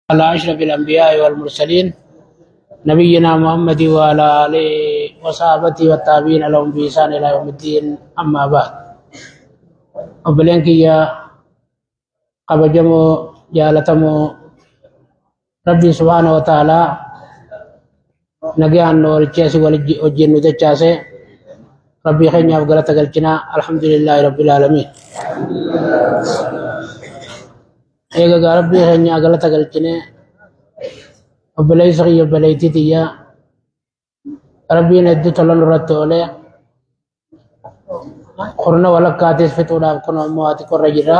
على أشرف الأنبياء والمرسلين نبينا محمد وعلى آله وصحبه والتابعين لهم بإحسان إلى يوم الدين أما بعد. Obboleen kiyya kabajamoo jaalatamoo, Rabbiin subhaana wa ta'aalaa nagaan nu oolchee si wajjin nu dachaase, Rabbii keenyaaf galata galchinaa. Alhamdulillaahi rabbil aalamiin. Eegaa Rabbii keenyaa galata galchinee, obboleessa kiyya, obboleettii tiyya, Rabbiin hedduu tola nurratti oolee kurna walakkaatis fixuudhaaf kun ammoo ati qorra jirra.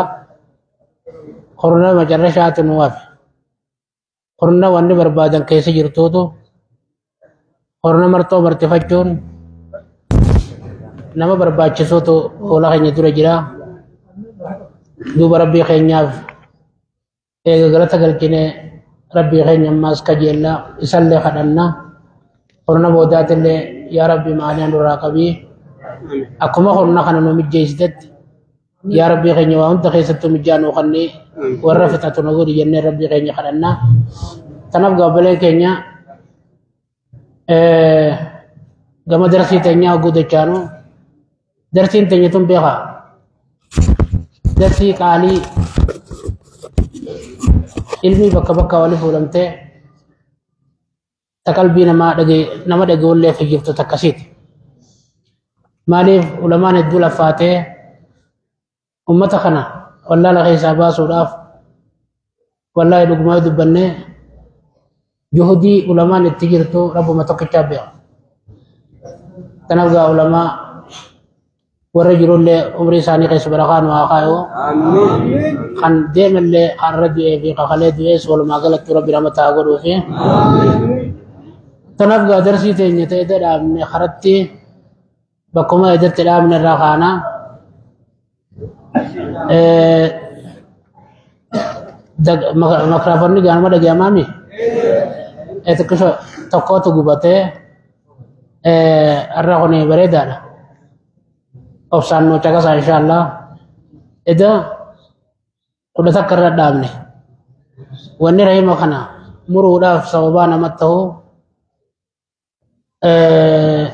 Kurna macarrashaatu nu hafe. Kurna wanni barbaadan keessa jirtuutu kurna marxoo marxifachuun nama barbaachisuutu fuula keenya dura jira. Duuba Rabbii keenyaaf eega galata galchine, Rabbii keenya ammaas kajeella, isallee kadhanna. Kurna boodaatillee yaa Rabbi maaliin nurraa qabii, akkuma kurna kana nu mijjeessitetti yaa Rabbii keenya waa hunda keessattuu mijjaa nuu kannee warra fixatu nu godhi jennee Rabbii keenya kadhanna. Tanaaf gaabbaleen keenya gama darsii teenyaa guudachaanu, darsiin teenya tun beekaa darsii qaalii ilmi bakka bakka wali fuudhamtee ta qalbii namaa dhage nama dhaga'ullee fayyiftu takkasiiti. Maaliif ulamaan hedduu laffaatee ummata kana wallaala keessaa baasuudhaaf, wallaahi dhugumaa dubbannee, juhudii ulamaan itti jirtu Rabbuma tokkichaa beeka. Kanaaf gaa ulamaa warra jirullee umrii isaanii keessa barakaa nu haa kaayu. Kan deemallee, kan irra du'ee fi kakalee du'ees walumaa galatti Rabbi rahmata haa godhuufi. Kanaaf gaa darsii teenya ta'e dhaabne karatti bakkuma edatti dhaabne irraa kaana. Makraafoonni gaanuma dhaga'amaami? Xiqqisho tokkotu gubatee har'a kun bareedaadha. Obsaan nu caqasaa inshaallah. Eda 11 irra dhaabne. Wanni rahima kana muruudhaaf sababaa namatti ta'u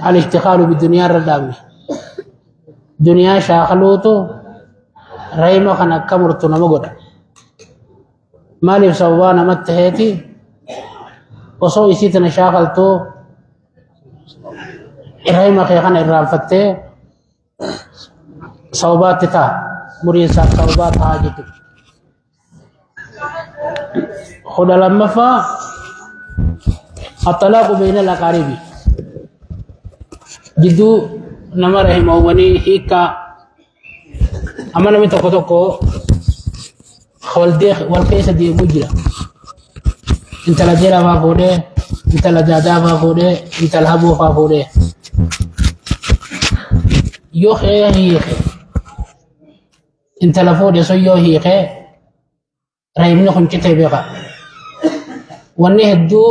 al-ishtiqaalu biduniyaa irra dhaabne. Duniyaa shaakaluutu rahima kana akka murtu nama godha. Maaliif sababaa namatti ta'eeti osoo isii tana shaakaltuu rahima kee kana irraanfattee sababaatti ta'a, muriinsaaf sababaa ta'a jechuudha. 12ffaa, الطلاق بين الأقارب, jidduu nama rahimawwanii hiikkaa. Amma namni tokko tokko wal keessa deemuu jira. Intala jeeraa faa fuudhee, intala daadaa faa fuudhee, intala haboo faa fuudhee. Yoo kee hiike, intala fuudhe sun yoo hiike, rahimni kun citee beeka. Wanni hedduu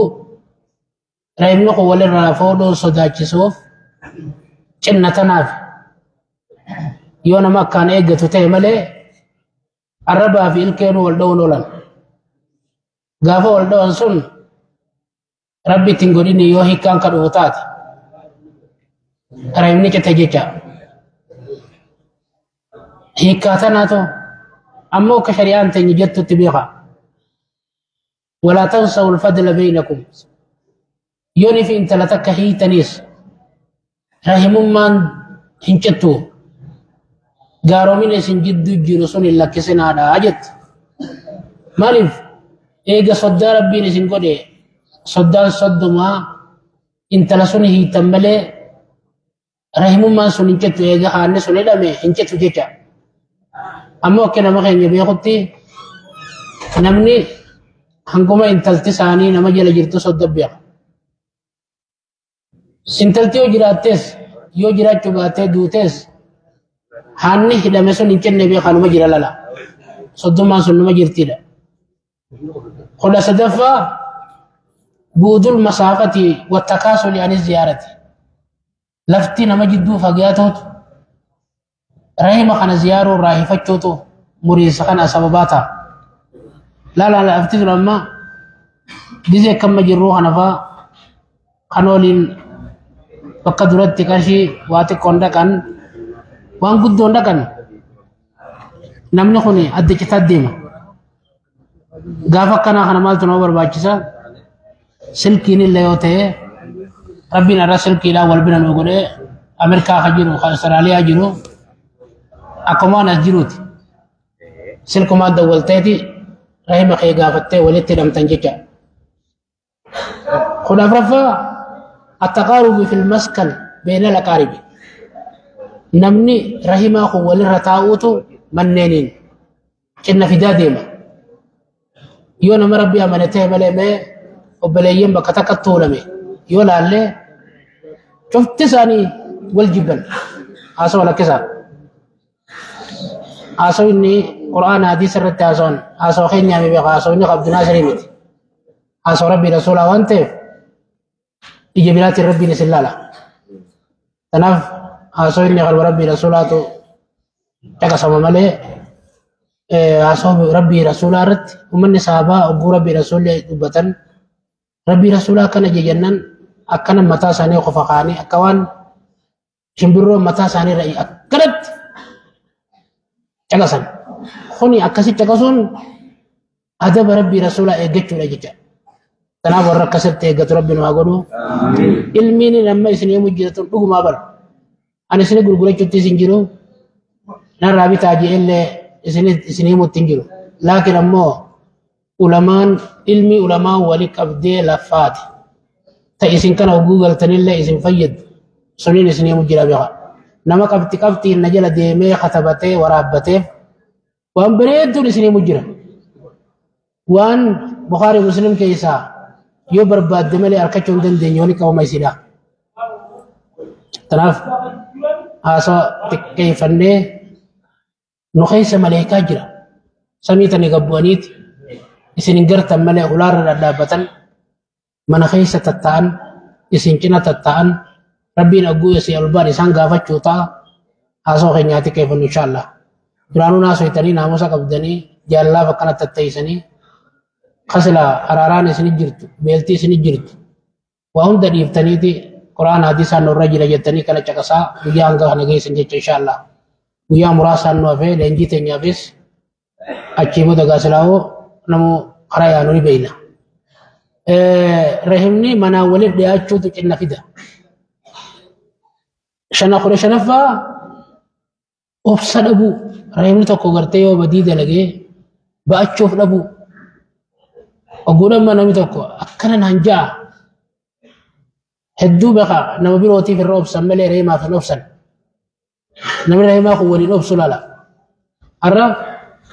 rahimni kun walirraa fuudhuun sodaachisuuf cinna tanaaf yoo nama akkaan eeggatu ta'e malee arrabaa fi ilkeenuu wal dha'uun oolan. Gaafa wal dha'an sun, Rabbi ittiin godhini, yoo hiikkaan ka dhufu taate rahimni cite jecha. Hiikkaa tanaatu ammoo akka shari'aan teenya jettutti beeka. ولا تنسوا الفضل بينكم. Yooni fi intala takka hiitaniis rahimummaan hin cittu, gaaromina isin jidduu jiru sun hin lakkisinaadha jette. Maaliif eega soddaa Rabbiin isin godhe, soddaan soddomaa intala sun hiitan malee rahimummaan sun hin cittu, eega haanni sun hidhame hin cittu jecha. Ammoo akka nama keenya beekutti namni hanguma intalti isaanii nama jala jirtu sodda beeka. Intalti yoo jiraattes, yoo jiraachuu baattee duutes, haanni hidhame sun hin cinne beekaa, numa jira lala. Soddummaan sun numa jirtidha. 13ffaa, بعد المسافة والتكاسل عن الزيارة. Lafti nama jidduu fagaatuutu rahima kana ziyaaruu irraa hifachuutu muriinsa kana sababaa ta'a. Laala, lafti sun amma Gizee akkamma jirruu kana faa kan waliin bakka duratti qarshii waa xiqqoon dhaqan waan guddoon dhaqan namni kun adda citaa deema. Gaafa akkanaa kana maaltu nama barbaachisa? Silkiin illee yoo ta'e Rabbiin irra silkiidhaan wal bira nu godhee Ameerikaa ka jiru ka Austraaliyaa jiru akkumaan as jiruuti. Silkumaan dawwalteeti rahima kee gaafattee walitti hidhamtan jecha. 14ffaa attaqaarubu fil maskan beena laqaaribi. Namni rahimaa kun walirra taa'uutu manneeniin cinna fidaa deema. Yoo nama Rabbi amane ta'e malee mee obboleeyyan bakka takka tuulame yoo laallee cufti isaanii wal jibban haasawa lakkisaa. Haasawa inni Qur'aana hadiisa irratti haasawan haasawa keenyaa mi beeka haasawa inni qabdu naasirii miti. Haasawa Rabbii Rasuulaa waan ta'eef ija biraatiin Rabbiin isin laala. Kanaaf haasawa inni qalba Rabbii Rasuulaatu caqasama malee haasawa Rabbii Rasuulaa irratti uummanni sahabaa ogguu Rabbii Rasuulli dubbatan Rabbii Rasuulaa akkana jennaan akkana mataa isaanii qofa kaa'anii akka waan shimbirroo mataa isaanii irra akkanatti caqasan. Kuni akkasi caqasuun adaba Rabbii Rasuulaa eeggachuudha jecha. Kanaaf warra akkasitti eeggatu Rabbi nu haa godhu. Ilmiin amma isin yommuu jirtu dhugumaa bara. Ani isin gurgurachuutti isin jiru. Narraa bitaa je'ellee isin himutti hin jiru. Laakiin ammoo ulamaan ilmi ulamaa wali qabdee lafaati. Ta isin kana hogguu galtanillee isin fayyadu. Suniin isin himu jira beeka. Nama qabxi qabxiin na jala deemee katabatee waraabbateef waan bareedduun isin himu jira. Waan Bukhaarii Muslim keessaa yoo barbaadde malee harkachuu hin dandeenye wali qabama isidha. Kanaaf haasawa xiqqeeffannee nu keessa maleekaa jira. Samii tani gabbu'aniiti isin hin gartan malee ulaarra dhadhaabbatan mana keessa tatta'an isin cina tatta'an Rabbiin agguu isin ol ba'an isaan gaafachuu ta'a haasawa keenyaa xiqqeeffannu inshaallah. Duraanuu naasoytanii naamusa qabdanii jaalalaaf akkana tatteessanii kasila araaraan isin jirtu beeltii isin jirtu waa hunda dhiiftaniiti Qur'aan hadiisaan nurra jira jettanii kana caqasaa guyyaa hanga kana geessan jecha inshaallah. Guyyaa muraasaan nu hafee leenjii teenyaafis achii booda gaasilaa'oo namu karaa yaanu ni beeyna. Rahimni manaan waliif dhiyaachuutu cinna fida. 15ffaa obsa dhabuu. Rahimni tokko gartee yoo badii dalagee ba'achuuf dhabuu. Ogguun amma namni tokko akkana naan ja'a. Hedduu beeka nama birootiif irra obsan malee rahimaaf hin obsan. Namni rahimaa kun waliin obsu laala. Har'a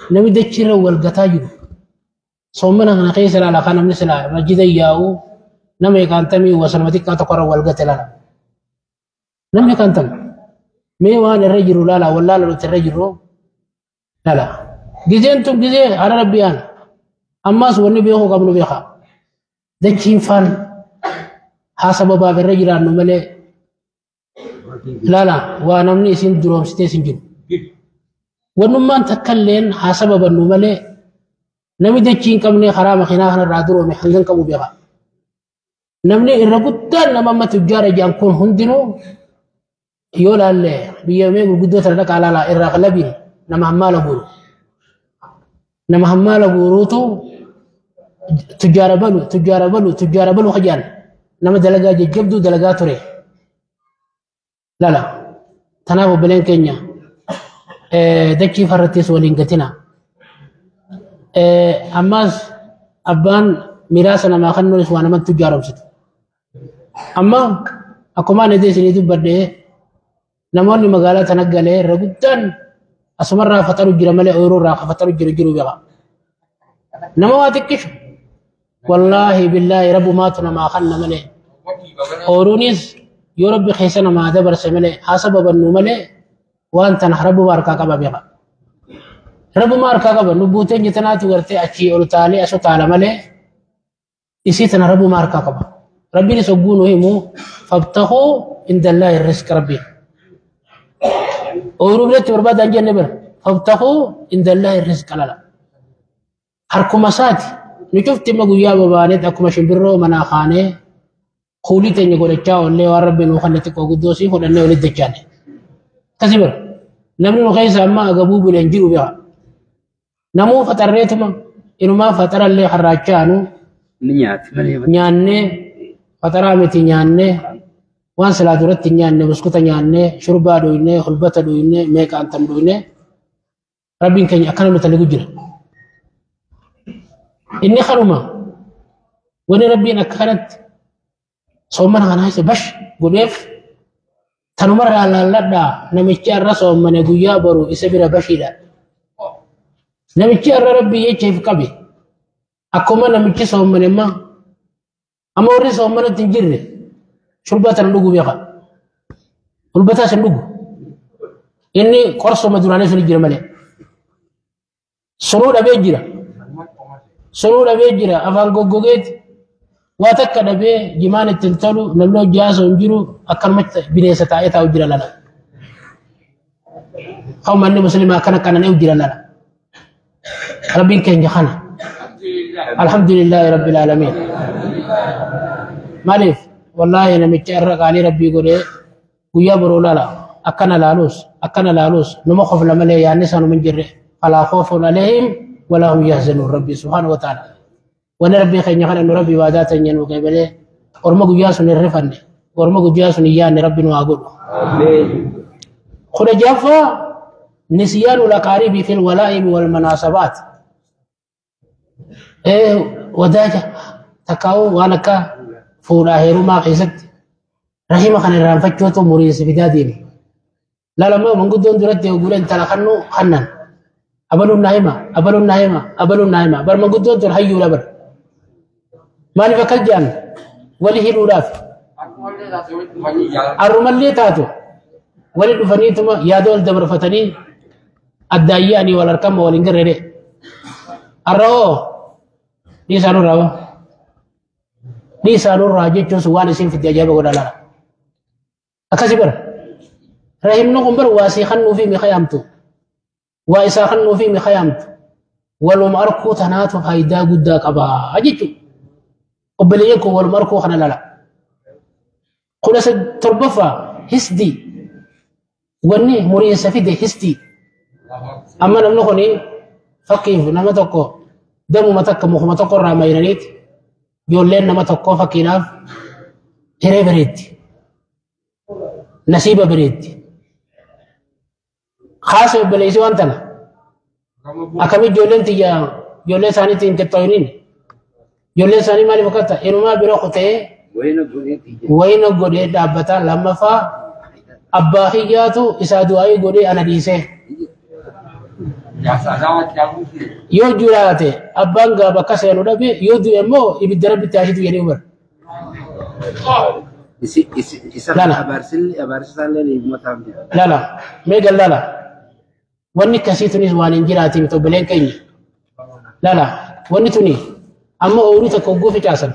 namni dachiirra wal gataa jiru. Soomana kana keessa laala kan namni silaa masjida yaa'u nama eegaantamii wasanuma xiqqaa tokkorra wal gate laala. Namni eegaantama. Mee waan irra jiru laala wallaala nuti irra jirru laala. Gizeen tun gizee hara rabbi aan. Ammas wanni beekuu qabnu beeka. Dachiin faan haa sababaaf irra jiraannu malee laala waa namni isin duroomsitee isin jiru. Wannummaan takka illeen haa sababannu malee namni dachii hin qabne karaa makiinaa kanarraa duroome hangan qabu beeka. Namni irra guddaan nama amma tujjaara jedhan kun hundinuu yoo laalle biyya mee gurguddoo tana dhaqaa laalaa irraa qalabiin nama hammaala guuru. Nama hammaala guuruutu tujjaara balu tujjaara balu tujjaara balu kajaan nama dalagaa jajjabduu dalagaa ture. Lala tanaaf obboleen keenya dachii farrattis waliin gatina. Ammas abbaan miraasa namaa kennuunis waa namatti tujjaaromsitu. Amma akkuma ani isinii dubbadhee namoonni magaalaa tana galee irra guddaan asumarraa faxaru jira malee ooyiruu irraa faxaru jiru jiru beeka. Nama waa xiqqishu wallaahi billaahi rabbumaatu namaa kenna malee ooyiruunis yoo rabbi keessa namaa dabarse malee haa sababannu malee waan tana rabbuma harkaa qaba beeka. Rabbuma harkaa qaba lubbuu teenya tanaatu gartee achii ol taalee asu taala malee isii tana rabbuma harkaa qaba. Rabbiinis hogguu nu himu fabtahuu indallaahi rizqa rabbiin. Ooyiruu biratti barbaadan jenne bira fabtahuu indallaahi rizqa lala. Harkuma isaati Nu cufti imma guyyaa babaaneet akkuma shimbirroo manaa kaanee kuulii teenya godhachaa oollee waan rabbi nuu kanne xiqqoo guddoo sii fudhannee walitti dachaane. Akkasii bara namni nu keessa amma agabuu buleen jiru beeka. Namuu faxarreetuma inumaa faxarallee harraachaanu Ni nyaati malee. Nyaannee faxaraa miti nyaannee waan silaa duratti hin nyaanne buskuta nyaannee shurbaa dhuynee hulbata dhuynee meeqaan tam dhuynee rabbiin keenya akkana nu taligu jira. Inni kanuma wani rabbiin akka kanatti soomana kana keessa bash godheef tanumarraa laalladhaa namichi har'a soomane guyyaa boru isa bira bashiidha. Namichi har'a rabbii jechaif qabe akkuma namichi soomane imma amma warri soomanatti hin jirre shurbaa tana dhuguu beeka. Hulbataas hin dhugu. Inni qorsoma duraanii sun jira malee. Sunuu dhabee jira. Sunuu dhabee jira afaan goggogeeti. Waa takka dhabee jimaan ittiin tolu namni hojii haasa'u hin jiru akkanumatti bineensa taa'ee taa'u jira lala. Kan manni musliimaa akkana qanani'u jira lala. Rabbiin keenya kana. Alhamdulillahi rabbil aalamiin. Maaliif wallaahi namicha irra qaalii rabbii godhee guyyaa boruu lala akkana laalus akkana laalus numa kofla malee yaadni isaanuma hin jirre falaa khoofun alayhim walaa hum yahzanuun rabbii subhaanahu wa ta'ala. Wanni rabbii keenya kana nu rabbii waadaa teenya nuu qeebalee orma guyyaa sun hin rifanne orma guyyaa sun hin yaadne rabbi nu haa godhu. 16ffaa nisyaanu laqaaribi fil walaa'imi wal manaasabaat. Wadaaja takkaa'uu waan akka fuudhaa heerumaa keessatti rahima kana irraanfachuutu muriinsi fidaa deeme. Laalama manguddoon duratti guulee intala kannuu kannan. Abaluun naa hima, abaluun naa hima, abaluun naa hima. Bar manguddoon tun hayyuudha bar. Maaliif akkas jedhan wali hidhuudhaaf. Arrumallee taatu wali dhufaniituma yaada wal dabarfatanii addaayyanii wal harkama waliin garreedhe. Arra hoo dhiisaa nurraa hoo dhiisaa nurraa jechuun sun waan isin fidde ajaa'iba godha laala. Akkasi bara rahimni kun bara waa sii kannuu fi mi'a yaamtu waa isaa kannuu fi mi'a yaamtu waluma arkuu tanaatu faayidaa guddaa qabaa jechuudha. Obboleeyyan kun waluma arkuu kana lala. 17ffaa hisdii wanni muriinsa fide hisdii. Amma namni kun fakkiif nama tokko damuma takka mukuma tokko irraa mayraniiti ijoolleen nama tokko fakkiidhaaf hiree bareetti. Nasiiba bareetti. Kaasa obboleessi waan tana akkami ijoolleen tiyya ijoollee isaaniitti hin qixxooyiniin ijoolleen isaanii maaliif fakkaata inumaa bira kutee wayina godhee dhaabbata lammaffaa abbaa kiyyaatu isaa du'aayii godhee ana dhiisee. Yoo jiraate abbaan gaa bakka seenu dhabe yoo du'e immoo ibidda rabbitti ashitu jedhee bara. Lala. Lala mee lala wanni akkasii tunis waan hin jiraatiin miti obboleen keenya. Lala wanni tuni amma ooyiruu tokko hogguu facaasan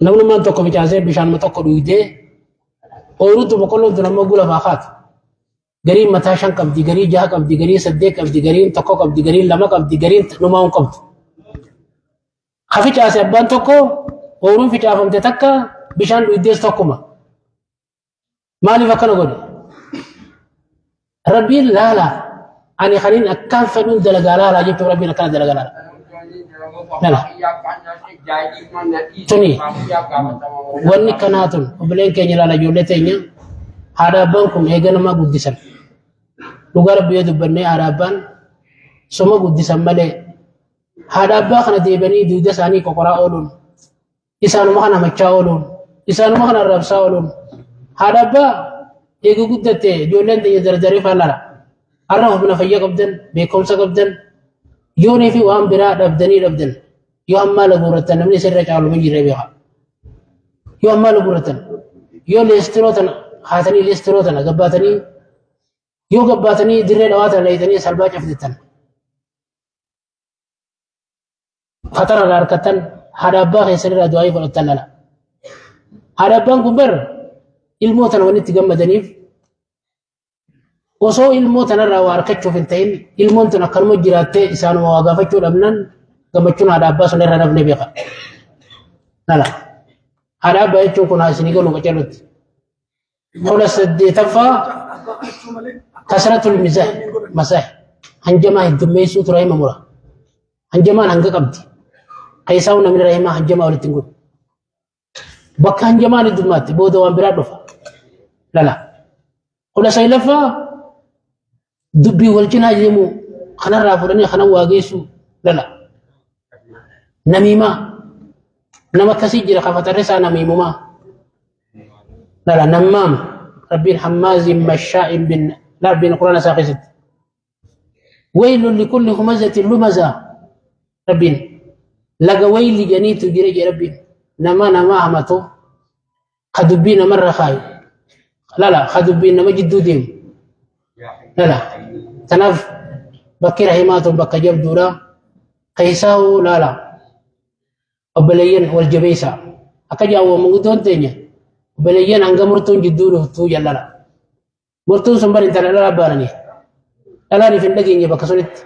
namnummaan tokko facaasee bishaanuma tokko dhugdee ooyiruun tun boqqolloon tun amma hogguu lafaa kaatu. Gariin mataa 5 qabdi, garii 6 qabdi, garii 8 qabdi, gariin 1 qabdi, gariin 2 qabdi, gariin numaa hin qabdu. Ha ficaase abbaan tokko ooyiruun ficaafamte takka bishaan dhugdees tokkuma. Maaliif akkana godhe? Rabbiin laala ani kaniin akkaan fedhuun dalagaa laalaa jechuun rabbiin akkana dalagaa laala. Lala. Tuni wanni kanaa tun obboleen keenya laala ijoollee teenya haadha abbaan kun eega namaa guddisan. Dhugaa rabbi yoo dubbannee haadha abbaan soma guddisan malee haadha abbaa kana deebanii dugda isaanii qoqoraa ooluun isaanuma kana machaa ooluun isaanuma kana arrabsaa ooluun haadha abbaa eega guddatte ijoolleen teenya dardaree faallala. Har'a humna fayyaa qabdan beekumsa qabdan yoonii fi waan biraa dhabdanii dhabdan yoo ammaa laguurrattan namni isirra caalu hin jirre beeka. Yoo ammaa laguurrattan yoo leestiroo tana haatanii leestiroo tana gabbaatanii yoo gabbaatanii dirree dhawaa tana leeytanii salbaa cafdettan. Fatara irraa harkattan haadha abbaa keessan irraa du'aayii fudhattan lala. Haadha abbaan kun bar ilmoo tana walitti gammadaniif osoo ilmoo tanarraa waa harkachuuf hin ta'in ilmoon tun akkanuma jiraattee isaanuma waa gaafachuu dhabnan Gammachuun haadha abbaa sun irra nafne beeka. Lala. Haadha abbaa jechuun kun isinii galu qacalutti. 18ffaa kasratul mizah masah hanjamaa heddummeessuutu rahima mura. Hanjamaan hanga qabdi. Keessaa namni rahimaa hanjamaa walitti hin godhu. Bakka hanjamaan heddummaatti booda waan biraa dhufa. Lala. 19ffaa dubbii wal cinaa deemu kanarraa fudhanii kanan waa geessu lala. Namiimaa nama akkasii jira kafatarri isaa namiimumaa. Lala nammaam rabbiin hammaazin mashaa'in bin rabbiin quraana isaa keessatti. Waylun likulli humazatin lumazaa rabbiin laga wayli janiitu jira jee rabbiin nama nama hamatu ka dubbii namarra kaayu lala ka dubbii nama jidduu deemu lala tanaaf bakki rahimaatun bakka jabduudha keessaa'uu lala obboleeyyan wal jabeessa akka jaawwa manguddoon teenya obboleeyyan hanga murtuun jidduu dhuftuu jallala murtuun sun bar intala dhalaa baananii dhalaaniif hin dhageenye bakka sunitti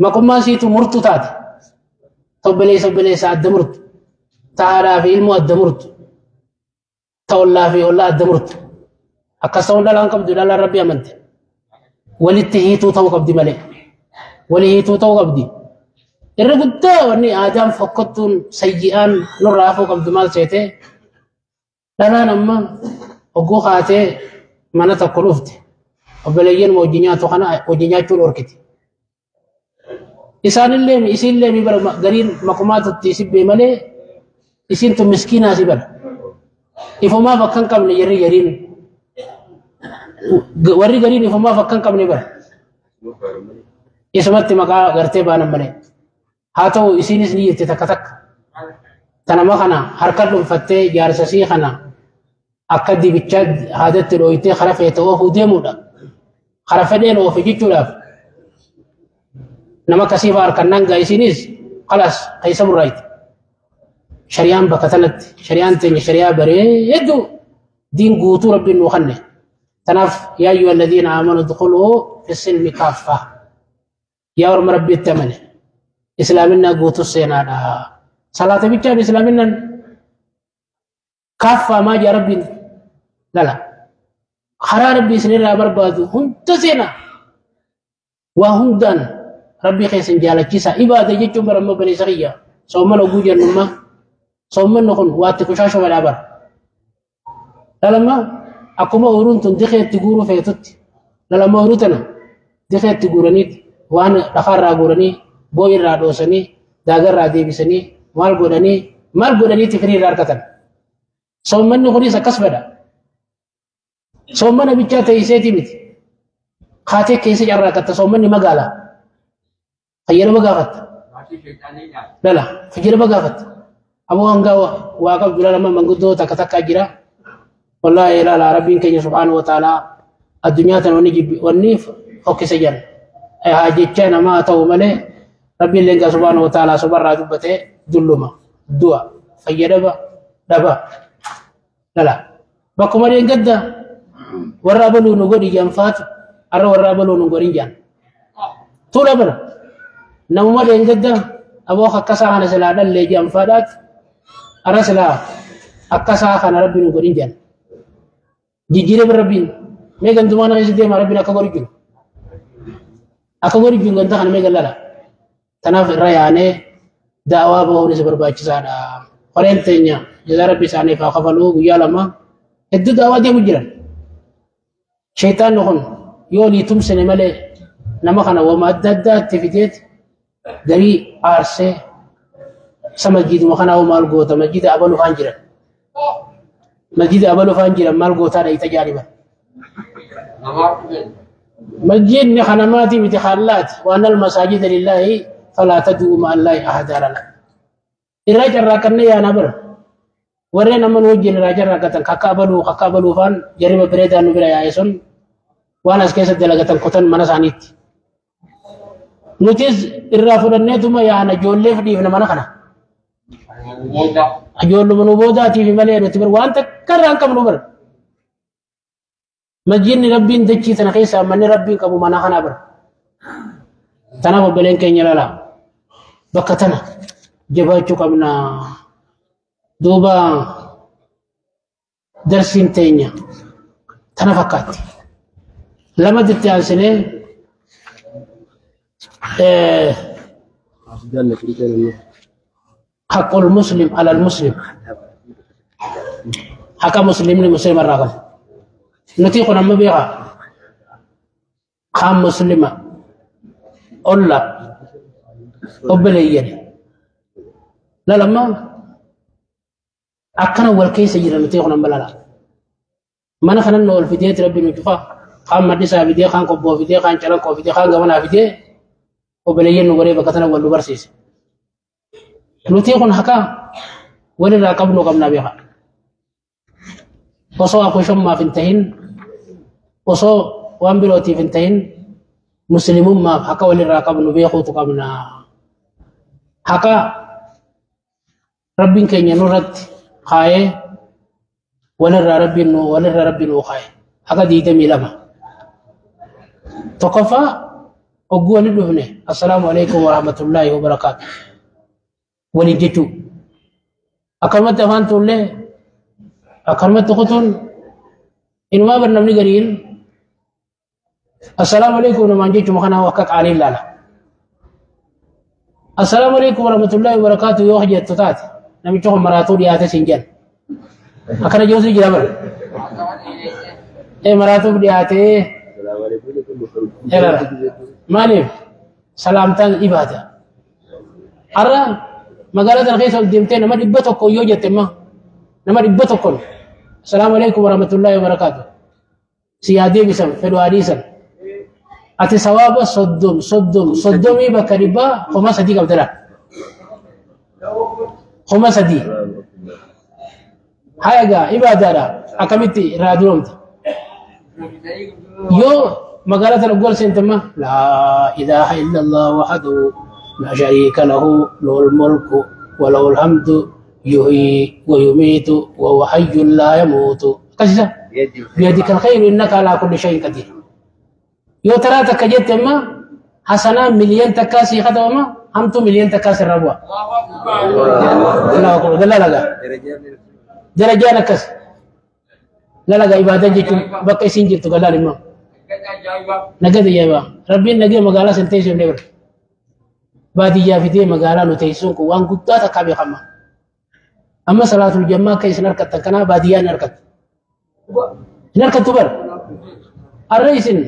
maqummaan siitu murtuu taate obboleessa obboleessa adda murtu ta haadhaa fi ilmoo adda murtu ta ollaa fi ollaa adda murtu akkas ta'uun dhalaan qabdu dhalaan rabbi amante walitti hiituu ta'uu qabdi malee walii hiituu ta'uu qabdi irra guddaa wanni aadaan fokkottuun sayyi'aan nurraa hafuu qabdu maal seete dhalaan amma ogguu kaatee mana tokko dhufte obboleeyyan hojii nyaatu kana hojii nyaachuu dhorkiti. Isaanillee isiillee mi bara gariin makumaatutti isibbee malee isiin tun miskiinaa si bara. Ifumaaf akka hin qabne jarri gariin warri gariin ifumaaf akka hin qabne bara. Isumatti maqaa gartee baanan malee. Haa ta'u isiinis ni jirti takka takka. Tanama kana harka dhuunfattee jaarsa sii kana akka dibichaa haadatti dhooytee kara feete oofuu deemuudha. Kara fedheen oofe jechuudhaaf nama akkasii fa'aa harkannaan gaa isiinis khalaas keessa murraayiti. Shari'aan bakka tanatti shari'aan teenya shari'aa bareedduu diin guutuu rabbiin nuu kanne. Tanaaf yaa ayyuha alladhiina aamanu udkhuluu fi silmi kaaffaa. Yaa orma rabbiitti amane islaaminaa guutuu seenaadha. Salaata bichaan islaaminaan kaaffaa maa jaa rabbiin lala. Karaa rabbi isinirraa barbaadu hunda seenaa. Waa hundaan rabbii keessan jaalachiisa. Ibaada jechuun bara amma baleessa kiyya. Soomman oguu jennummaa. Soommanni kun waatti kushaashoo fedhaa bara. Lalama akkuma ooyiruun tun dikeetti guuruu feetutti. Lalama ooyiruu tana dikeetti guuraniiti waan dhakaarraa guuranii boo'irraa dhoosanii daagarraa deebisanii maal godhaniiti firii irraa argatan. Soommanni kunis akkas fedha. Soommana bichaa ta'e miti. Kaatee keessa carraaqatta soommanni magaalaa. Fayyadama gaafatta. Lala fayyadama gaafatta. Aboo hanga waa qabdu lala manguddoo takka takka jira. Wallaahi ilaala rabbiin keenya subhaanahu wa ta'aalaa addunyaa tana wanni fokkisa jira. Haa jecha namaa ta'u malee rabbiin leengaa subhaanahu wa ta'aalaa sobarraa dubbatee dulluma du'a fayyadama dhaba. Lala bakkuma deengadda warra abaluu nu godhi jaan faatu arra warra abaluu nu godhin jaan. Tuula bara namuma deengadda aboo akkasaa kana silaa dhallee jaan faadhaati arra silaa akkasaa kana rabbi nu godhin jaan. Jijjiirama rabbiin mee gantumaan keessa deema rabbiin akka godhu jiru. Akka godhu jiru ganta kana mee gallala. Tanaaf irra yaanee daawaa bahuunis barbaachisaadha. Qoreen teenya jazaa rabbi isaaniif haa kafaluu guyyaa lama hedduu daawaa deemu jiran. Shayitaanni kun yoo ni tumsine malee nama kana wama adda addaatti fideet garii aarsee isa masjiiduma kanaa maal goota masjiida abaluu faan jiran. Masjiida abaluu faan jiran maal gootaa dhayita jaaniban. Masjiidni kanamaati miti hallaati waan almasaajida lillaahi falaa tad'uu ma'a allaahi ahadaa lala. Irraa carraaqannee yaanaa bara. Warreen amma nu wajjin irraa carraaqatan kakka abaluu faan jarriba bareedaan nu bira yaa'e sun waan as keessa dalagatan qotan mana isaaniitti. Nutis irraa fudhanneetuma yaana ijoolleef dhiifna mana kana. Ijoolluma nu boodaatiif malee nuti bara waan takka irraa hin qabnu bara. Masjiidni rabbiin dachii tana keessaa manni rabbiin qabu mana kana bara. Tanaaf obboleen keenya lala. Bakka tana jabaachuu qabna. Duuba darsiin teenya tana fakkaatti. Lamatti itti aansinee haqqul muslim alal muslim, haqa muslimni muslima irraa qabu. Nuti kun amma beekaa kaan muslima olla obboleeyyan lalamma akkana wal keessa jira. Nuti kun amma lala mana kanan nu ol fideeti rabbi nu cufa kaan maddisaa fidee, kaan qobboo fidee, kaan calanqoo fidee, kaan gamanaa fidee, obboleeyyan nu godhee bakka tana wal nu barsiise. Nuti kun haqa walirraa qabnu qabnaa beekaa. Osoo akushummaaf hin tahin, osoo waan birootiif hin tahin, muslimummaaf haqa walirraa qabnu beekuutu qabna. Haqa rabbiin keenya nurratti kaayee walirraa rabbiin nu walirra rabbiin nu kaaye haqa 22. Tokkoffaa, ogguu waliin dhufne assalaamu alaikum warahmatullaahi wabarakaatu waliin jechuu. Akkanumatti afaan tuullee akkanumatti kutuun inumaa bar namni gariin assalaamu alaikum namaan jechuma kana akka qaanii ilaala. Assalaamu alaikum warahmatullaahi wabarakaatu yoo jettu taate namicha kun maraatuu dhiyaate siin jedhan. Akkana jirutu jira bar. Ee, maraatuuf dhiyaatee ilaala. Maaliif salaamtaan ibaada. Har'a magaalaa tana keessa ol deemtee nama 100 yoo jette immoo nama 100n assalaamu alaikum warahmatullaahi wabarakaatu si yaa deebisan fedhu haa dhiisan. Ati sawaaba 30 30 30 bakka dhibbaa 3000 qabda laal. 3000. Haa egaa, ibaadaadha, akkamitti irraa duroomta? Yoo magaalaa tana gol seente ma laa ilaaha illallah wahdahu laa shariika lahu lahul mulku wa lahul hamdu yuhyi wa yumiitu wa huwa hayyun laa yamuutu akkasisa biyadika alkhayru innaka alaa kulli shay'in qadiir. Yoo taraa takka jette amma hasanaa 1,000,000 sii katabama, hamtuu 1,000,000 sirra bu'a. Allahu akbar, lalaga darajaan akkas lalaga. Ibaadan jechuun bakka isin jirtu galaan immoo nagada ajaa'iba. Rabbiin nagee magaalaa san teessuu hin bara baadiyyaa fidee magaalaa nu teessuun kun waan guddaa takkaa beekama. Amma salaatul jammaa akka isin harkattan kanaa baadiyyaa hin harkattu, hin harkattu bara. Arra isin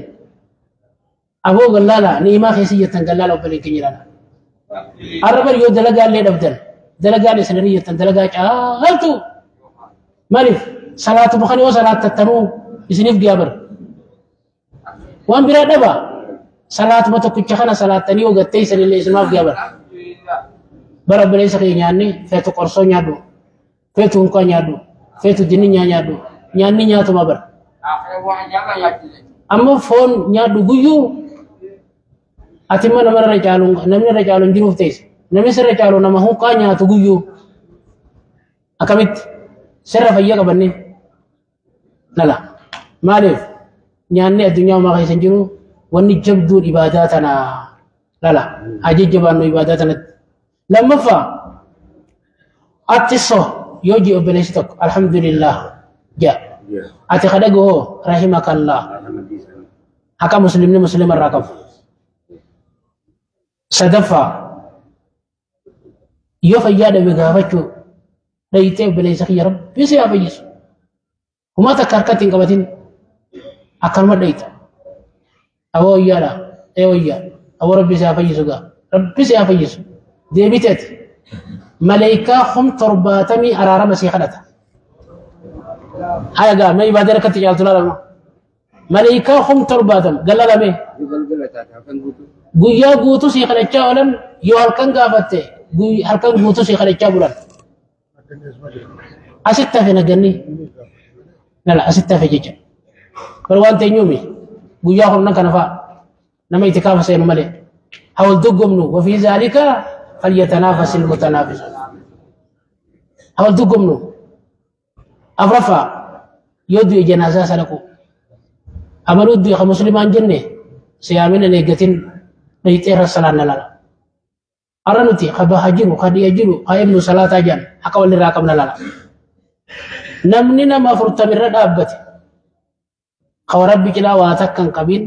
aboo gallaala ni'imaa keessa jirtan, gallaala obboleen keenya ilaala. Arra bar yoo dalagaa illee dhabdan dalagaan isin irra jirtan dalagaa caaltu. Maaliif? Salaatuma kana yoo salaattattanuu isiniif giyaa bara. Waan biraa dhaba, salaatuma tokkicha kana salaattanii yoo gattee isinillee isinumaaf giyaa bara. Bara obboleessa keenya nyaanni feetu qorsoo nyaadhu, feetu hunkaa nyaadhu, feetu dinninyaa nyaadhu, nyaanni nyaatuma bara. Amma foon nyaadhu guyyuu ati immoo nama irra caalu, namni irra caalu hin jiruuf teessa. Namni sirra caalu nama hunkaa nyaatu guyyuu akkamitti sirra fayyaa qabanne lala. Maaliif? Nyaanni addunyaa homaa keessa hin jiru, wanni jabduun ibaadaa tana lala. Haa jajjabaannu ibaadaa tanatti. Lammaffaa, atti so yoo ji obboleessi tokko alhamdulillah jaa. Ati kadhagoo rahimakallah. Haqa muslimni muslima irraa qabu. Sadaffaa, yoo fayyaa dhabe gaafachuu dhayitee obboleessa kiyya rabbi si haa fayyisu. Homaa takka harkatti hin qabatin akkanuma dhayita. Aboo wayyaadha. Ee wayyaa. Aboo rabbi si haa fayyisu gaa. Rabbi si haa fayyisu. Deebite ati. Maleekaa 70,000 araarama sii kadhata. Haya gaa, mee ibaadaa harkatti caaltu laalama. Maleekaa 70,000 galalame. Guyyaa guutuu sii kadhachaa oolan, yoo halkan gaafatte halkan guutuu sii kadhachaa bulan. Asitti hafe naganni. Lala asitti hafe jecha. Bar waan teenyuumi guyyaa kurnan kana fa'a nama itikaafa seenu malee. Haa wal dorgomnu, wafii zaalika falyatanaafasil mutanaafisun. Haa wal dorgomnu. Afraffaa, yoo du'e janaazaa sadaqu. Abaluu du'e ka muslimaan jenne siyaamin hin eeggatin dhayxee irra salaanna lala. Arra nuti ka baha jiru, ka dhiya jiru, ka ibnu salaataa jedhan haqa walirraa qabna lala. Namni nama 40 irra dhaabbate ka rabbi cinaa waa takka hin qabin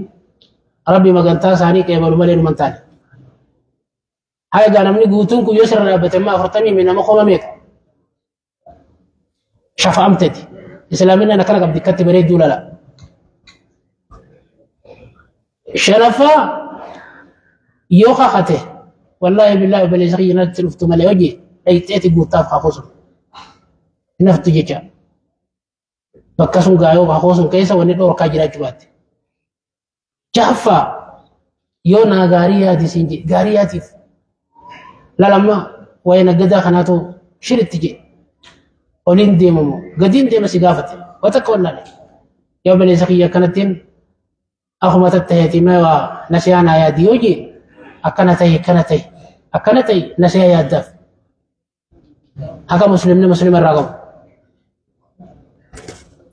rabbi magantaa isaanii qeebalu malee numan taane. Haa egaa namni guutuun kun yoo sirra dhaabbate immoo 40 nama koma meeqa? Shafa'amteeti. Islaaminaan akkana qabdi akkatti bareedduu lala. Shanaffaa yoo kakate wallaahi billaahi obboleessa kiyya natti dhuftu malee hojii dhayxeeti guuttaaf kakuu sun. Naftu jecha. Bakka sun gaayoo kakuu sun keessa wanni dhoorkaa jiraachuu baatte. Jahaffaa yoo naa gaarii yaadi siin jedhe gaarii yaatiif. Lalamma waa'ee naggadaa kanaatu shiritti jedhe. Oliin deemamu gadiin deema si gaafate waa takka wallaale. Yoo obboleessa kiyya akkanattiin akkuma tattaheeti mee waa nasiyaa naa yaadi yoo jee akkana tahi akkana tahi akkana tahi nasiyaa yaaddaaf. Haqa muslimni muslima irraa qabu.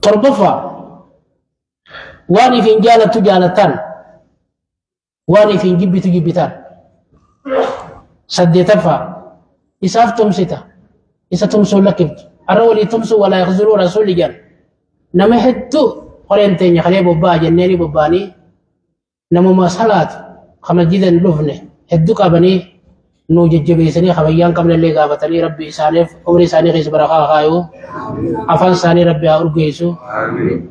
Torbaffaa waan ifiin jaalattu jaalattaan waan ifiin jibbitu jibbitaan. Saddeetaffaa isaaf tumsita isa tumsuu lakkiftu har'a walii tumsuu walaa yakhzuluu rasuulli jedhan nama hedduu qoreen teenya kalee bobba'aa jenneeni bobba'anii namuma salaatu ka masjida hin dhufne hedduu qabanii nuu jajjabeessanii kabayyaan qabnellee gaafatanii rabbi isaaniif umrii isaanii keessa barakaa kaayu afaan isaanii rabbi haa urgeessu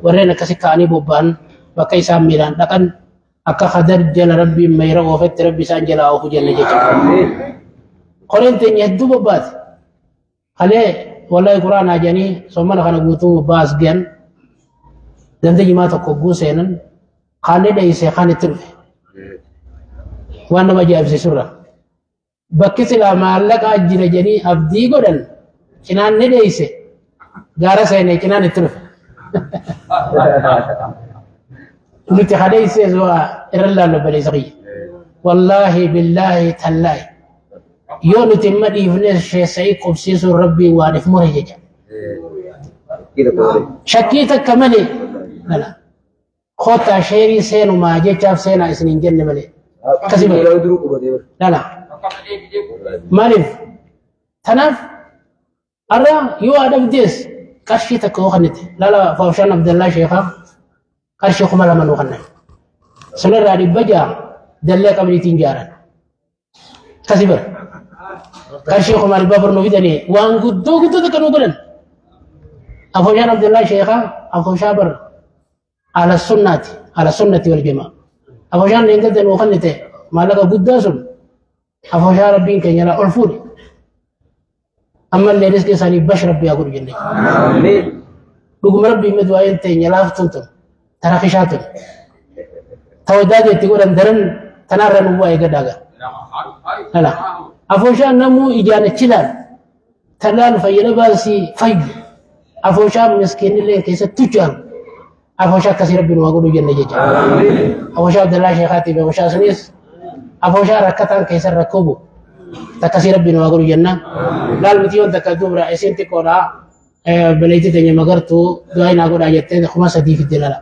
warreen akkasi ka'anii bobba'an bakka isaan miilaan dhaqan akka kadar jala rabbiin mayra oofetti rabbi isaan jala oofu jenna jechuudha. Qoreen teenya hedduu bobbaate kalee wallahi quraanaa jedhanii sommana kana guutuu bobbaas gahan ganda jimaa tokko hogguu seenan kaanni dheeyse kaan itti dhufe waan nama ajaa'ibsiisurra. Bakki silaa maallaqa jira jedhanii abdii godhan cinaan ni dheeyse gaara seenee cinaan itti dhufe. Nuti hadheeysees waa irra laallu obboleessa kiyya. Wallaahi billaahi tallaahi yoo nuti imma dhiifnee sheessa'ii qubsiisuun rabbii waan if mure jecha. Shakkii takka malee lala. Kottaa sheerii seenumaa jechaaf seenaa isin hin jenne malee. Akkasii malee. Lala. Maaliif? Tanaaf har'a yoo adabdees qarshii takka yoo kennite lala Faawushaan Abdallaa Sheekaa qarshii 2000 nuu kennan. Sanarraa 600 dallee qabriitiin jaaran. Akkasii bara. Qarshii 400,000 nuu fidanii waan guddoo guddoo takka nuu godhan. Afooshaan Abdallaa Sheekaa afooshaa bara ala sunnaati ala sunnati wal jamaa. Afooshaan leengadda nuu kennite maallaqa guddaa sun afooshaa rabbiin keenya laa ol fuudhe. Ammallee riskii isaanii bash rabbi haa godhu jennee. Dhuguma rabbii immoo du'aa'een teenya laaftuun tun tarakishaa tun. Tawaddaa itti godhan daran tanaarra nu bu'aa eeggadhaa gara. Lala. Afooshaan namuu ijaan achi ilaalu. Talaan fayyada baasii fayyu. Afooshaan miskiinillee keessatti tuchaaru. Afooshaa akkasii rabbi nu haa godhu jenne jecha. Afooshaa Abdallaa Sheekaatiif afooshaa sunis afooshaa rakkataan keessa rakkoo bu'u. Takkasii rabbi nu haa godhu jenna. Laal miti yoon takka dubra isiin xiqqoodha. Baleetti teenya magartuu du'aa naa godhaa jettee 3000 fidde lala.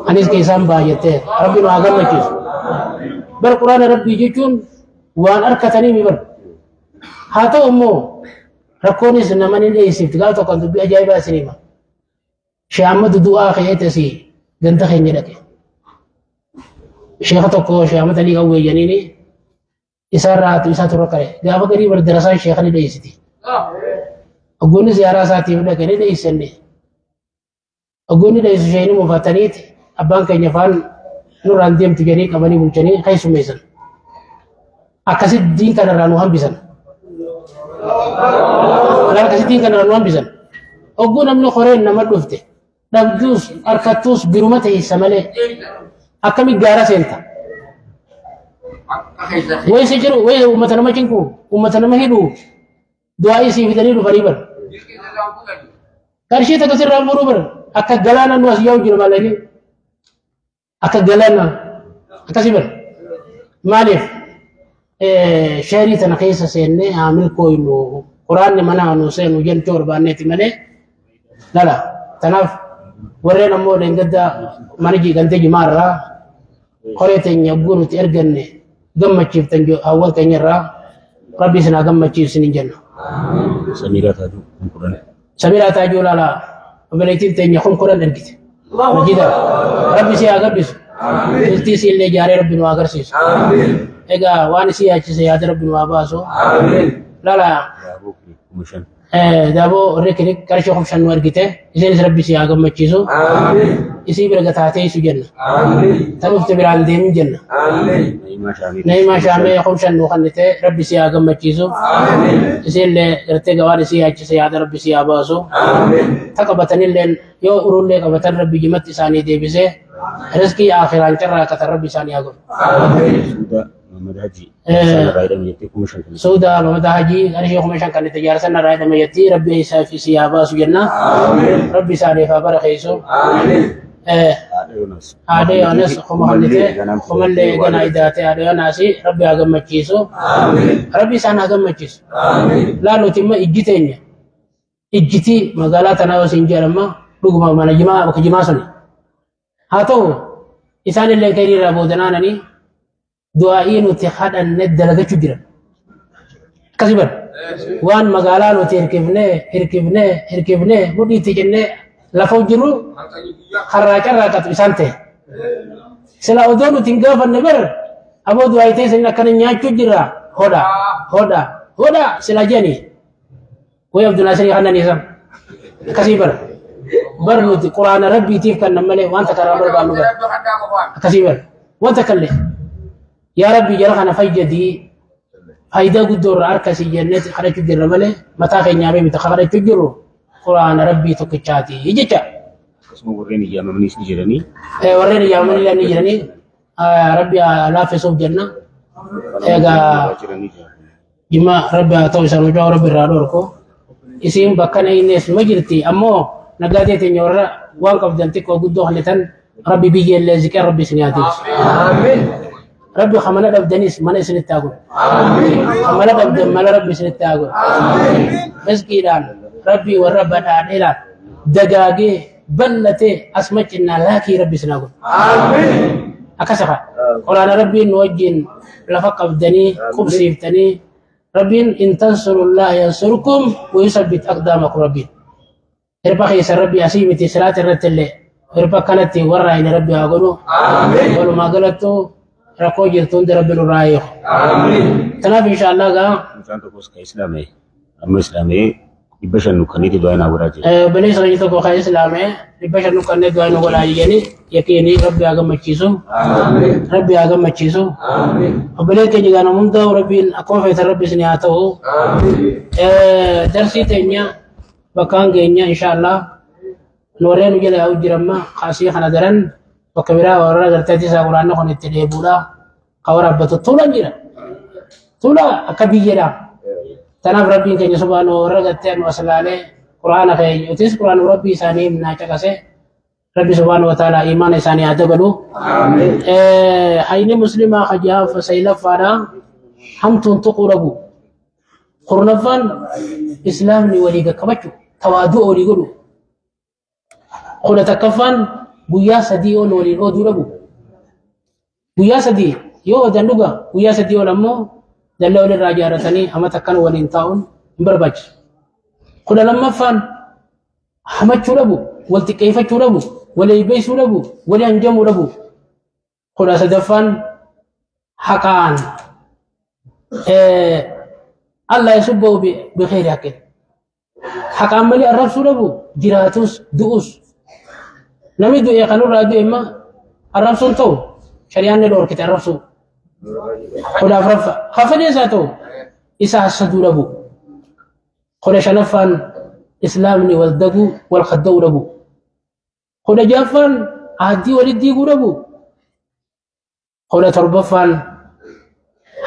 Anis keessaan ba'a jettee rabbi nu haa gammachiisu. Bar quraana rabbii jechuun waan harkatanii mi bar. Haa ta'u immoo rakkoonis nama ni dheessifti gaafa tokko dubbii ajaa'ibaa isin hima. Shee Ahmad du'aa ka'ee tasii ganda keenya dhaqe. Sheeka tokko Shee Ahmad Alii Qawwee jedhaniini isaarraa haatu isaa turre kare. Gaafa garii bar darasaan sheeka ni dheessiti. Oggoonni ziyaaraa isaatiif dhaqe ni dheessanne. Oggoonni dheessu sheeyni mufataniiti abbaan keenya faan nurraan deemtu jedhanii qabanii bulchanii keessummeessan. Akkasitti diin kanarraa nu hambisan. Akkasitti diin kanarraa nu hambisan. Ogguu namni qoreen nama dhufte dhabduus harkattuus biruma teessa malee akkami gaara seenta. Wayisa jiru wayisa uummata nama cinqu uummata nama hidhu du'aa isii fidanii dhufanii bara. Qarshii takka sirraa muruu bara akka galaana nu as yaa'u jira maallaqni akka galaana akkasii bara. Maaliif sheerii tana keessa seennee haa milkooynu quraanni mana nu seenu jechuu barbaanneeti malee lala. Tanaaf warreen ammoo dheengadda mana gantee jimaarraa qoree teenya hogguu nuti erganne gammachiiftan hawwan keenyarraa Rabbi isin haa gammachiisu isiniin jenna. Samiiraa Taajuu 10,000. Samiiraa Taajuu laalaa obboleettiin teenya 10,000 ergite. Majida Rabbi si haa gabbisu. Bultii si illee ijaaree Rabbi nu haa agarsiisu. Egaa waan isii yaachise yaada Rabbi nu haa baasu. Laalaa Daaboo 5,000. Daaboo rikirik qarshii 5,000 nu ergite. Isinis Rabbi si haa gammachiisu. Isii bira gataatee isu jenna. Tan dhufte biraan deemin jenna. Na'imaa Shaamee. Na'imaa Shaamee 5,000 nu kennite Rabbi si haa gammachiisu. Isiillee gartee gawaan isii yaachise yaada Rabbi si haa baasu. Ta qabatanillee yoo urullee qabatan Rabbi jimatti isaanii deebisee riskii akhiraan carraaqatan Rabbi isaanii haa godhu. Suudaa Muhammad Hajji. Isaan irraa hidhame jettee 5,000 kan. Suudaa Muhammad Hajji qarshii 5,000 kan itti jaarsan irraa hidhame jetti Rabbi isaa fi si haa baasu jenna. Rabbi isaaniif haa barakeessu. Haadha Yoonaas. Haadha Yoonaas kuma hallite kumallee ganaa idaate haadha Yoonaas Rabbi haa gammachiisu. Rabbi isaan haa gammachiisu. Laaluuti immoo ijji teenya. Ijjiti magaalaa tanaa yoo siin jedhama dhuguma mana jimaa bakka jimaa suni. Haa ta'u isaan illee kan irraa boodanaananii du'aa'ii nuti kadhanne dalagachuu jiran. Akkasii bara waan magaalaa nuti hirkifnee hirkifnee hirkifnee mudhiitti jennee lafa jiru karraa carraaqatu isaan ta'e. Sila odoo nuti hin gaafanne bar aboo du'aa'ii teessan akkana nyaachuu jirra hodha hodha hodha sila jedhani. Way Abdulnaasirii kannaniisa akkasii bara. Bar nuti quraana rabbiitiif kan malee wanta karaa barbaannu bara. Akkasii bara. Wanta kallee. Yaa Rabbi jara kana fayyadii faayidaa guddoo irraa harka si jennee kadhachuu jirra malee mataa keenyaa miti kadhachuu jirru quraana rabbii tokkichaati jecha. Akkasuma warreen ijjaamamaniis ni jiranii. Warreen ijjaamamanii ni jiranii Rabbi laaffisuuf jenna. Egaa jima Rabbi haa ta'u isaan hojii Rabbi irraa dhorku. Isiin bakka na innis ma jirti ammoo naggaatee teenya warra waan qabdan xiqqoo guddoo hallitan Rabbi biyya illee ziqee Rabbi isin haa deebisu. Rabbi mana dhabdanis mana isinitti haa godhu. Mana dhabdan mana Rabbi isinitti haa godhu. Rizqiidhaan Rabbi warra badhaadheedhaan dagaagee bal'atee as macinnaa laakii Rabbi isin haa godhu. Akkas hafa. Quraana Rabbiin nu wajjin lafa qabdanii qubsiiftanii Rabbiin in tansurullaha yansurkum wa yusabbit aqdaamakum Rabbiin. Hirba keessa Rabbi asii miti siraata irratti illee hirba kanatti warra hin Rabbi haa godhu. Walumaa galattuu rakkoo jirtu hundi Rabbi nurraa hiiku. Kanaaf inshaallah gaa Mucaan tokkos kan Islaamee amma Islaamee 500 nukkaniiti du'aa naa godhaa jira. Obboleessa keenya tokko kan Islaamee 500 nukkannee du'aa nu godhaa jedhanii yaqiinii Rabbi haa gammachiisu. Rabbi haa gammachiisu. Obboleessa keenya gaana hundaa Rabbiin akkuma feetan Rabbi isin haa ta'u. Darsii teenya bakkaan keenya inshaallah nu warreen nu jala yaa'u jiramma kaasii kana daran bakka biraa warra garteetti isaa quraanni kun itti deebuudha. Ka waraabbatu tuulaan jira. Tuula akka biyyeedha. Tanaaf Rabbiin keenya subhaanahu warra gartee nu aslaalee quraana keenya utis quraana Rabbii isaanii himnaa caqase Rabbi subhaanahu wa ta'ala imaana isaanii haa dabalu. Hayni muslimaa kajaaf saylaffaadha. Hamtuun tuquu dhabu. Kurnaffaan islaamni walii gaqqabachuu tawaaduu walii godhu. 11ffaan guyyaa 3 ol waliin ooduu dhabu. Guyyaa 3 yoo oodan dhuga guyyaa 3 ol ammoo dallaa walirraa ijaarratanii amata akkana waliin taa'uun hin barbaachisu. 12ffaan hamachuu dhabu, wal xiqqeeffachuu dhabu, wal eebbeessuu dhabu, wal hanjamuu dhabu. 13ffaan haqaan Allah yasubbahu bi khayri haqqin. Haqaan malee arrabsuu dhabu jiraatus du'us. Namni du'e kanarraa du'e immoo arrabsuun ta'u shari'aan ni dhorkite arrabsuu. 14ffaa hafadee isaa ta'u isa hassaduu dhabu. 15ffaan islaamni wal daguu wal kadda'uu dhabu. 16ffaan aaddii walitti diiguu dhabu. 17ffaan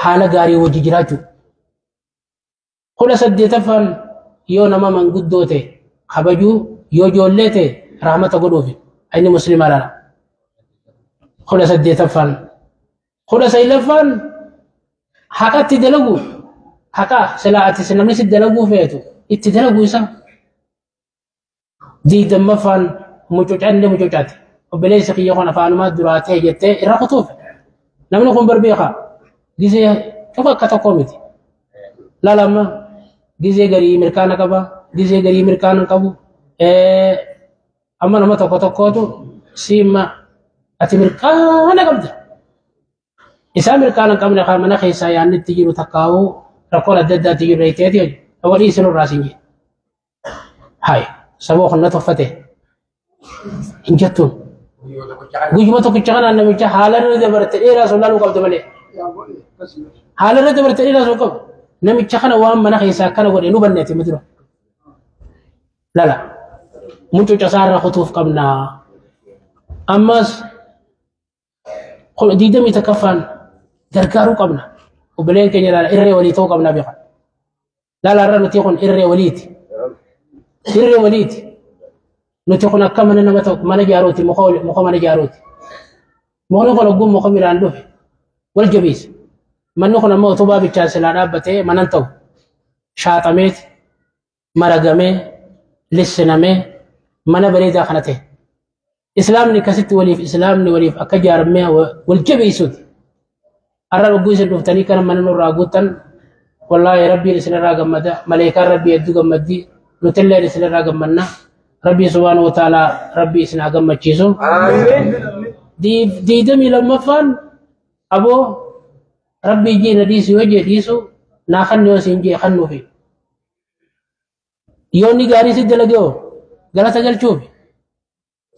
haala gaarii wajji jiraachuu. 18ffaan yoo nama manguddoo ta'e kabajuu yoo ijoollee ta'e rahmata godhuufi inni musliima laala. 18ffaan 19ffaan haqatti dalagu haqa silaa ati namni si dalaguu feetu itti dalaguu isaa. 20ffaan mucucanne mucucate obboleessi kiyya kun afaanumaa duraa ta'e jettee irra kutuuf namni kun barbeeka gisee cufa akka tokko miti. Laalama gizee garii mirkaana qaba gizee garii mirkaana qabu amma nama tokko tokkootu siima ati mirkaana qabda. Isaa mirkaana qabne kan mana keessaa yaadni itti jiru takkaa'uu rakkoon adda addaatti jiru reeteeti walii isin irraa siin jedhe. Hayi saboo kun na tuffate hin jettuun. Guyyuma tokkicha kanaan namicha haala irra dabarte dheeraa sun laaluu qabda malee. Haala irra dabarte dheeraa sun qabu. Namicha kana waan mana keessaa akkana godhe nu banneeti ma dura. Lala mucuca isaarra kutuuf qabna. Ammas 21ffaan gargaaruu qabna. Obboleen keenya laala irree walii ta'uu qabna beekan. Laala irra nuti kun irree waliiti. Irree waliiti. Nuti kun akka mana nama tokko mana ijaaruuti muka mana ijaaruuti. Mukni kun ogguun muka biraan dhufe wal jabeessa. Manni kun ammoo utubaa bichaan silaa dhaabbatee manan ta'u shaaxameeti maragamee lissinamee mana bareedaa kana ta'e. Islaamni akkasitti waliif islaamni waliif akka ijaaramee wal jabeessuuti. Har'a ogguu isin dhuftanii kana mana nurraa guuttan wallaahi rabbiin isinirraa gammada maleekaan rabbii hedduu gammaddi nutilleen isinirraa gammanna rabbii subhaanahu wa ta'aalaa rabbii isin haa gammachiisu. 22ffaan aboo rabbii jee na dhiisu yoo jee dhiisu naa kan yoo siin jee kannuufi. Yoo inni gaarii si dalage hoo galata galchuufi.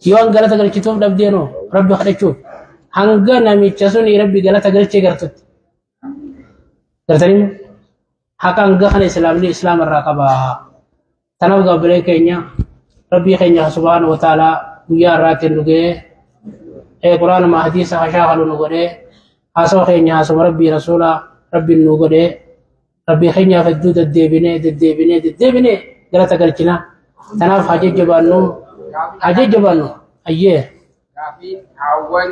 Yoo an galata galchituuf dhabdeenoo rabbi kadhachuuf. Hanga namicha suni rabbi galata galchee gartutti. Gartanii haqa hanga kana islaamni islaama irraa qaba. Tanaaf gaabbilee keenya rabbii keenya subhaanahu wa ta'aalaa guyyaa irraatiin nu ga'ee quraanuma hadiisa hashaakalu nu godhee haasawa keenya haasawaa rabbii rasuulaa rabbiin nu godhee rabbii keenyaaf hedduu deddeebinee deddeebinee deddeebinee galata galchina. Tanaaf haa jajjabaannu haa jajjabaannu ayyee. Gaafiin hawwan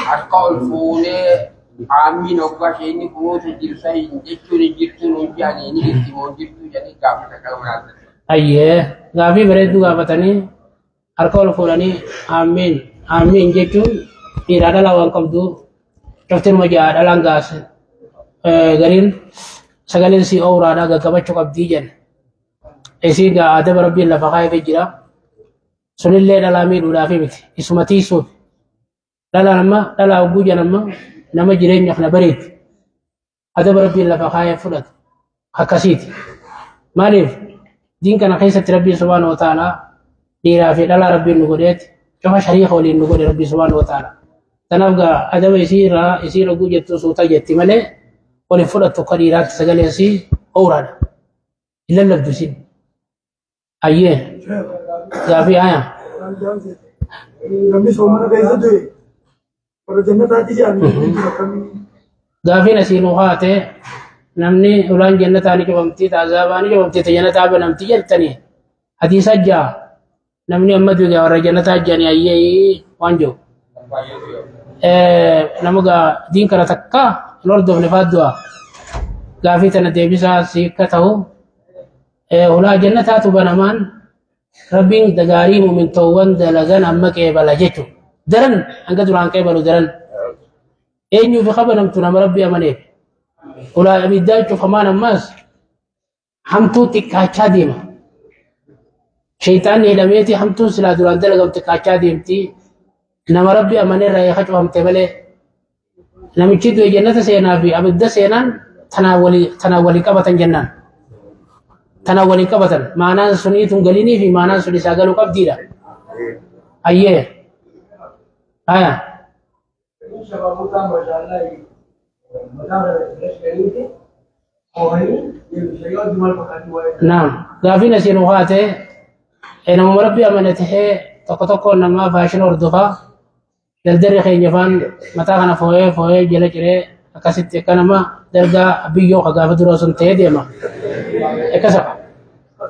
harka ol fuunee aamiin hoggaa isheen kunuunsa jirsa hin jechuun hin jirtu nuun jedhanii ni jirti moo hin jirtu jedhanii gaafata qabu. Ayyee gaafii bareedduu gaafatanii harka ol fuudhanii aamiin aamiin jechuun dhiiraa dhalaa waan qabdu cuftinuma ja'a dhalaan gaase gariin sagaleen sii owraadhaa gaggabachuu qabdii jenna. Isii gaa adaba rabbiin lafa kaayee jira. Sunillee dhalaa miidhuudhaafi miti isuma tiisuuf. Dhalaan amma dhalaa hogguu jedhan amma nama jireenya kana bareedu adaba rabbiin lafa kaayee fudhatu akkasiiti. Maaliif diin kana keessatti rabbiin subhaanahu wa ta'aalaa dhiiraa fi dhalaa rabbiin nu godheeti cufa shariika waliin nu godhe rabbiin subhaanahu wa ta'aalaa. Tanaaf gaa adaba isii irraa isii hogguu jettu suuta jetti malee waliin fudhattu akka dhiiraatti sagalee isii owraadha. Hin lallabdu isiin. Ayyee gaafii haya. Namni soomana keessa du'e warra jannataatti jedhanii akkamii. Gaafiin asii nu haate namni ulaan jannataa ni cufamti taazaabaa ni cufamti jannataa banamti jettanii hadiisa ja'a namni amma du'e warra jannataa jedhanii ayyee waan jiru. Nama gaa diin kana takka hin hordofne fa'aa du'a gaafii tana deebisaa siika ta'u ulaa jannataatu banamaan rabbiin gaarii muumintowwan dalagan amma qeebala jechuudha. Daran hanga duraan qeebalu daran eenyuuf qabanamtu nama rabbi amaneef. Ulaa abiddaa cufamaan ammas hamtuu xiqqaachaa deema. Shayxaanni hidhameeti hamtuun silaa duraan dalagamu xiqqaachaa deemti. Nama rabbi amaneerraa eeka cufamte malee namichi du'e jannata seenaa fi abidda seenaan tanaan walii qabatan jennaan. Tanaan waliin qabatan maanaan sunii tun galinii fi maanaan sun isaa galuu qabdiidha. Ayyee. Haya. Naam. Gaafiin asiin haate namuma rabbi amane tahee tokko tokko namaa faashina hordofaa dardarri keenya faan mataa kana fooyee fooyee jala ciree akkasitti akka nama dargaa biyyoo ka gaafa dura sun ta'ee deema. Akkasa.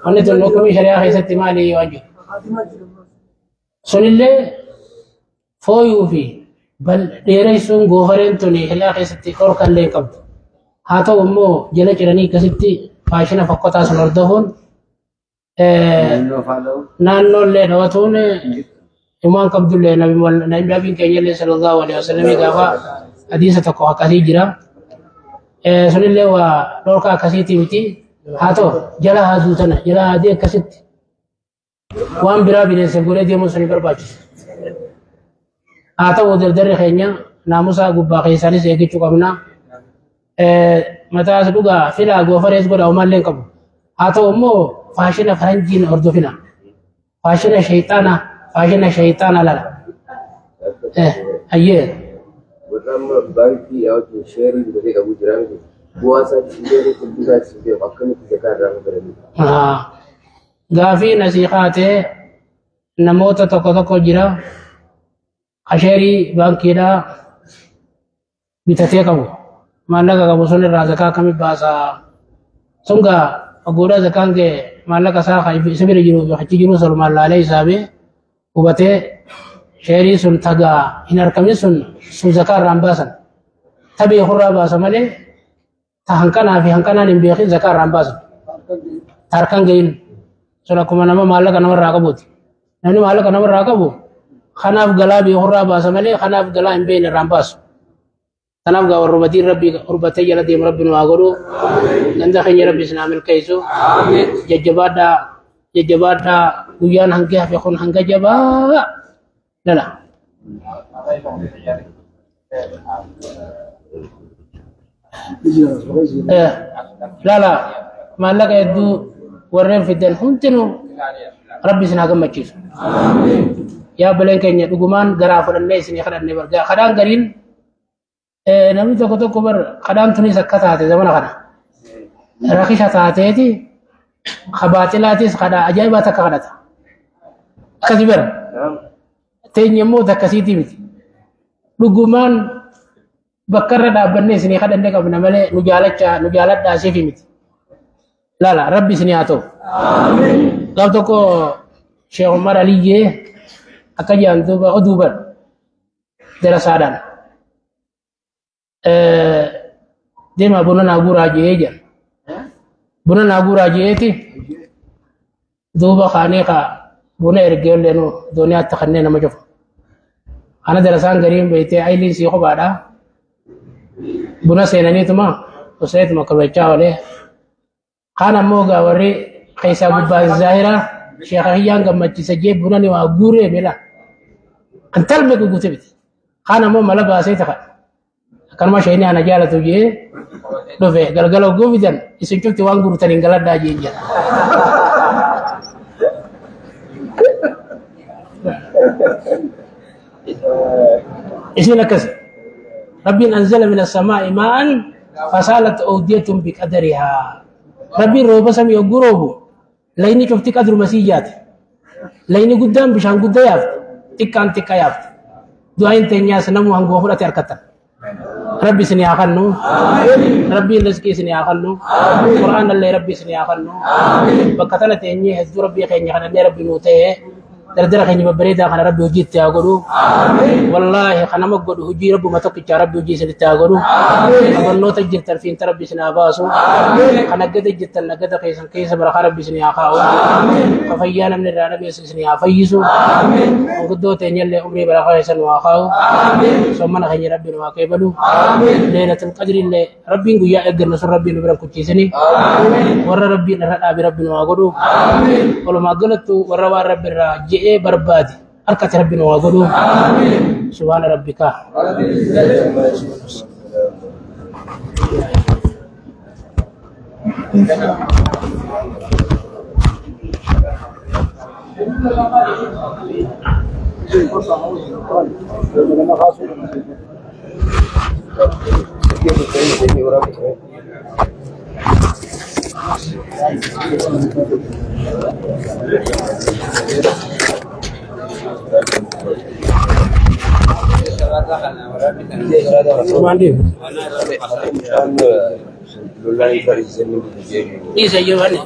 Wanni tun hukumii shari'aa keessatti maali waan jiru. Sunillee fooyuu fi dheeressuun goofareen tun shari'aa keessatti dhorkallee hin qabdu. Haa ta'u immoo jala ciranii akkasitti faashina fokkotaa sun hordofuun naannoollee dhawatuun himaan qabdullee nabiin keenya illee sallallahu alaihi wasallam gaafa hadiisa tokko akkasii jira. Sunillee waa dhorka akkasiitii miti. Haa ta'u jala haaduu tana jala haadii akkasitti waan biraa bineensa godhee deemuun suni barbaachisa. Haa ta'u dardarri keenya naamusa gubbaa keessaanis eeggachuu qabna. Mataas dhugaa filaa goofarees godha homaallee hin qabu. Haa ta'u immoo faashina faranjiin hordofina. Faashina shayxaana faashina shayxaana lala. Ayyee. Warra amma baankii wajjin sheerii bitatee qabu jira miti. Bu'aa isaatti hin beeku, kubbuu isaatti hin beeku, akkamitti zakaa irraa fudhatanii? Gaafii nasii kaatee namoota tokko tokko jira sheerii baankiidhaa bitatee qabu. Maallaqa qabu sun irraa zakaa akkamii baasaa? Sun gaa ogoodhaa zakaan kee maallaqa isaa isa bira jiru achi jiru salumaan laalee hisaabee hubatee sheerii sun tagaa hin argamin sun sun zakaa irraa hin baasan. Ta beekurraa baasa malee ta hanqanaa fi hanqanaan hin beekin zakaa irraa hin baasan. Ta harkaan gahin sun akkuma nama maallaqa namarraa qabuuti. Namni maallaqa namarraa qabu kanaaf galaa beekurraa baasa malee kanaaf galaa hin beekne irraa hin baasu. Kanaaf gaa warra hubatiin rabbi hurbatee jala deemu rabbi nu haa godhu. Ganda keenya rabbi isin haa milkeessu. Jajjabaadhaa jajjabaadhaa guyyaan hangi hafe kun hanga jabaa lala. Lala maallaqa hedduu warreen fidan hundinuu rabbi isin haa gammachiisu. Yaa baleen keenya dhugumaan garaa fudhannee isinii kadhannee bargaa kadhaan gariin namni tokko tokko bar kadhaan tunis akka taate zamana kana rakisha taateeti kabaaxilaatis kadhaa ajaa'ibaa takka kadhata. Akkasi bara teenye immoo takkasiitii miti. Dhugumaan bakka irra dhaabbannee isinii kadhannee qabna malee nu jaalachaa nu jaaladhaa siif miti. Lala rabbi isinii haa ta'u. Gaaf tokko Sheekh Umar Aliyyee akka jedhan duuba oduu bar darasaadhaan. Deemaa buna naa guuraa jedhee jedhan. Buna naa guuraa jedheeti duuba kaanee kaa buna ergee illee nu dooniyaatti kanneen nama cufa. Kana darasaan gariin beektee ayiliin sii kophaadha. Buna seenaniituma oseetuma kabajachaa oolee. Kaan ammoo gaa warri keessaa gubbaan zaahira sheekha hiyyaan gammachiisa jee buna ni waa guuree mila. Kan talbe guute miti. Kaan ammoo mala baasee ta'a. Akkanuma isheen ana jaalatu jee dhufe galgala oguu fidan isin cufti waan guurtan hin galadhaa jee jira. Isin akkas Rabbiin anzala min as-samaa'i maa'an fasalat awdiyatun biqadarihaa. Rabbiin rooba samii oguu roobu layni cufti qadruma sii jaate. Layni guddaan bishaan guddaa yaafte xiqqaan xiqqaa yaafte. Du'aayin teenyaas namuu hanguma fudhate harkatan. Rabbi isin haa kennu. Rabbiin rizqii isin haa kennu. Qur'aan illee Rabbi isin haa kennu. Bakka tana teenyee hedduu Rabbii keenya kadhannee Rabbi nuu ta'ee dardara keenya babbareedaa kana Rabbi hojii itti haa godhu. Wallaahi kan nama godhu hojii Rabbuma tokkichaa Rabbi hojii isin itti haa godhu. Barnoota jirtan fiinta Rabbi isin haa baasu. Kan naggada jirtan naggada keessan keessa barakaa Rabbi isin haa kaa'u. Kan fayyaa namni irraa dhabeessu isin haa fayyisu. Guddoo teenyallee umrii barakaa keessan nu haa kaa'u. Sommana keenya Rabbi nu haa qeebalu. Leelatul qadri illee Rabbiin guyyaa eeggannu sun Rabbiin nu bira kuchiisini. Warra Rabbiin irra dhaabe Rabbi nu haa godhu. Walumaa galattu warra waan Rabbi irraa je'ee barbaade harkatti Rabbi nu haa godhu. Subhaana rabbika. Isa Giovanni.